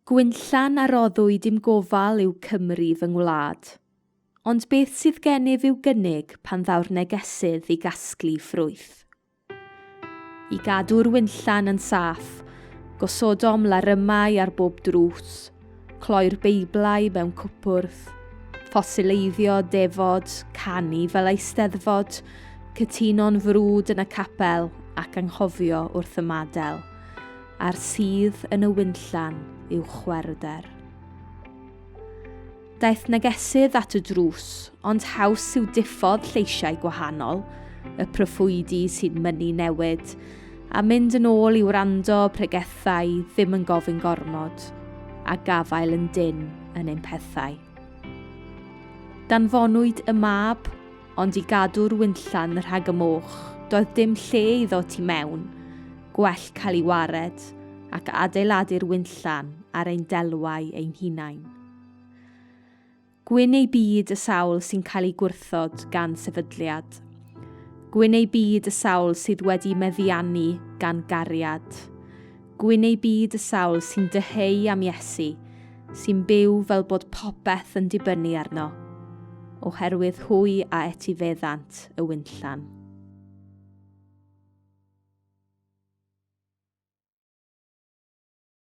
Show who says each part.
Speaker 1: Gwinllan a roddwyd i'm gofal yw Cymru fy ngwlad. Ond beth sydd gennyf i'w gynnig pan ddaw'r negesydd i gasglu ffrwyth? I gadw'r winllan yn saff, gosodom larymau ar bob drws, cloi'r Beiblau mewn cwpwrdd, ffosileiddio defod, canu fel eisteddfod, cytuno'n frwd yn y capel ac anghofio wrth ymadael. A'r sydd yn y winllan yw chwerwder. Daeth negesydd at y drws, ond haws yw diffodd lleisiau gwahanol, y proffwydi sy'n mynnu newid, a mynd yn ôl i wrando pregethau ddim yn gofyn gormod, a gafael yn dynn yn ein pethau. Danfonwyd y mab, ond i gadw'r winllan rhag y moch, doedd dim lle iddo tu mewn, Gwell cael ei wared ac adeiladu'r winllan ar ein delwau ein hunain. Gwyn ei byd y sawl sy'n cael ei gwrthod gan sefydliad. Gwyn ei byd y sawl sydd wedi meddiannu gan gariad. Gwyn ei byd y sawl sy'n dyheu am Iesu, sy'n byw fel bod popeth yn dibynnu arno, oherwydd hwy a etifeddant y winllan.